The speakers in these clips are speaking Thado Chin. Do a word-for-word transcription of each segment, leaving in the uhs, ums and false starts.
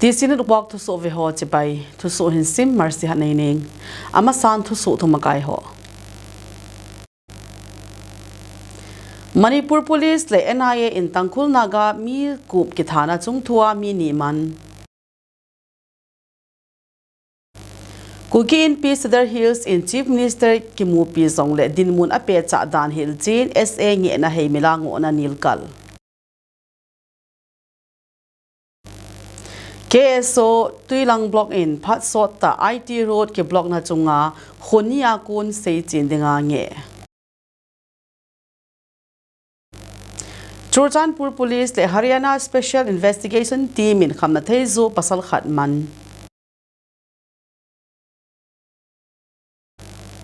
T C Network thusoh veho chibai. Thusoh hin sim Mercy Hatneining. Amasan thusoh thumakai ho. Manipur Police le N I A in Tangkhul Naga mi kup kithana chungthua mi ni man. Kuki Inpi Cedar Hills in Chief Minister kimupi jongle dinmun apehcha dan hilchen S A ngehna heimila ngohna nilkal. K S O Tuilang Block in phat sottah I T Road kiblockna chunga khoni a kon seichen dinga ngeh. Churachandpur Police le Haryana Special Investigation Team in khamna theijoh pasal khat man.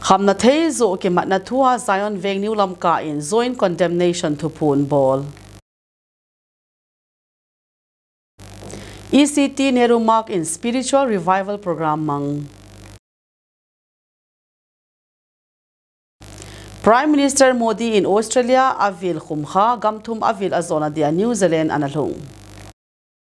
Khamna theijoh kimatna thua Zion Veng New Lamka in joint condemnation thuphon bol. E C T Nehru Marg in Spiritual Revival Program mang. Prime Minister Modi in Australia avil khumkha, gam thum avil ajona dia New Zealand ana lhung.